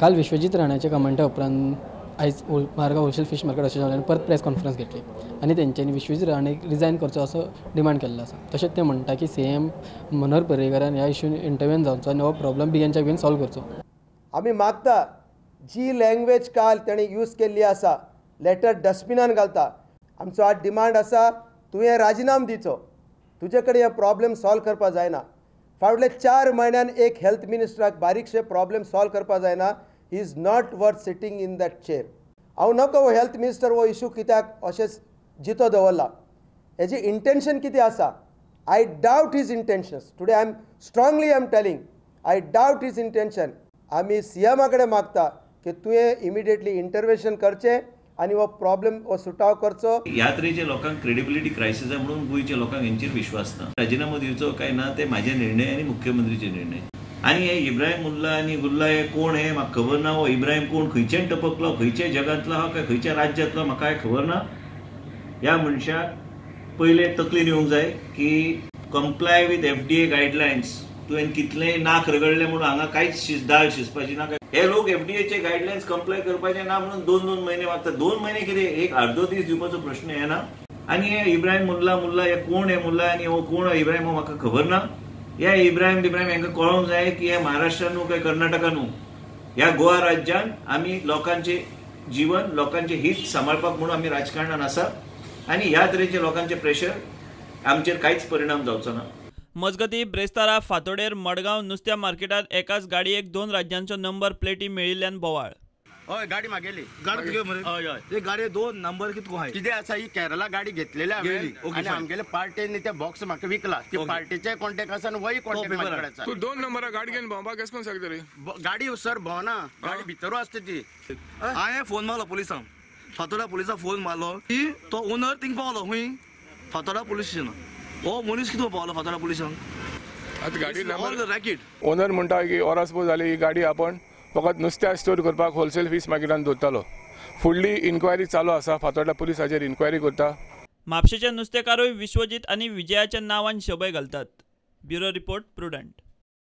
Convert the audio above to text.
काल विश्वजीत राणाच्या कमेंटा उपरांत आयज मार्गांव होलसेल फीश मार्केट असोसिएशनान परत प्रेस कॉन्फरन्स घेतली आनी तेंच्यांनी विश्वजीत राणेक रिजायन करचो असो डिमांड केल्लो आसा. तशेंच ते म्हणटा की सीएम मनोहर पर्रीकारान ह्या इशून इंटरवेन जावचो आनी हो प्रॉब्लम बेगीनच्या बेगीन सॉल्व करचो. आमी मागता जी लँग्वेज काल तेणी यूज केल्ली आसा लेटर डस्टबिनान घालता. आमचो आज डिमांड आसा तुवें राजिनाम दिवचो, तुजे कडेन हे प्रॉब्लेम सॉल्व करपा जायना. फाटले 4 म्हयन्यान एक हेल्थ मिनिस्टराक बारीकशे प्रॉब्लेम सॉल्व करपा जायना. He is not worth sitting in that chair. हांव नको हो हेल्थ मिनिस्टर हो इशू कित्याक अशेंच जितो दवरला, हेजी इंटेन्शन कितें आसा. I doubt his intentions. Today I am strongly I am telling I doubt his intention. आमी सीएमा कडेन मागता की तुवें इमिडिएटली इंटरवेन्शन करचें आनी हो प्रॉब्लेम हो सुटाव करचो. ह्या तरेच्या लोकांक क्रेडिबिलिटी क्रायसीस आसा म्हणून गोंयच्या लोकांक हेंचेर विश्वास ना. राजिनामो दिवचो काय ना ते म्हाजे निर्णय आनी मुख्यमंत्रीचे निर्णय. आनी हे इब्राहिम मुल्ला आनी गुल्ला हे कोण हे म्हाका खबर ना. हो इब्राहिम कोण, खंयच्यान टपकलो, खंयच्या जगांतलो हा काय खंयच्या राज्यांतलो म्हाका काय खबर ना. ह्या मनशाक पयले तकलेन येवंक जाय की कंप्लाय विथ FDA guidelines. तुवें कितलेंय नाक रगडलें म्हणून हांगा कांयच दाळ शिजपाची ना. हे लोक FDAचे गायडलायन्स कंप्लाय करपाचे ना म्हणून 2-2 म्हयने मागता. 2 म्हयने कितें, एक अर्दो दीस दिवपाचो प्रश्न येना. आनी हे इब्राहिम मुल्ला मुल्ला हे कोण हे मुल्ला आनी हो कोण इब्राहिम हो म्हाका खबर ना. ह्या इब्राहिम बिब्राहिम हांकां कळोंक जाय की हे महाराष्ट्रान न्हू काय कर्नाटका न्हू, ह्या गोवा राज्यान आमी लोकांचे जीवन लोकांचे हित सांबाळपाक म्हणून आमी राजकारणान आसा आनी ह्या तरेचे लोकांचे प्रेशर आमचेर कांयच परिणाम जावचो ना. मजगती ब्रेस्तारा फातोडेर मडगांव नुस्त्या मार्केटात एकाच गाडयेक 2 राज्यांचो नंबर प्लेटी मेळिल्ल्यान बोवाळ. हय गाडी मागेली, गाडी तुगे मरे. हय हय ते गाडी 2 नंबर कितको आहाय कितें आसा, ही केरला गाडी घेतलेली हांवें आनी आमगेले पार्टेन ते बॉक्स म्हाका विकला. ती पार्टीचे कॉन्टेक्ट आसा आनी वय कॉन्टेक्ट म्हाजे कडेन आसा. तूं 2 नंबरा गाडी घेवन भोंवपाक केस कोण शकतली? गाडी सर भोंवना, गाडी भितरू आसता ती. हांवें फोन मारलो पुलिसांक, फातोडा पुलिसांक फोन मारलो की तो ओनर थिंग पावलो खूंय फातोडा पुलीस स्टेशनाक. हो मनीस कितें पावलो फातोडा पुलिसांक. आतां गाडी नंबर रॅकेट. ओनर म्हणटा की ओरासपो जाली ही गाडी आपण फकत नुस्त्या स्टोर करपाक होलसेल फीस मार्केटान दवरतालो. फुडली इन्क्वायरी चालू आसा, फातोर्डा पुलीस हाजेर इन्क्वायरी करता. म्हापशेचे नुस्तेकारूय विश्वजीत आनी विजयाच्या नांवान शबय घालतात. Bureau report, Prudent.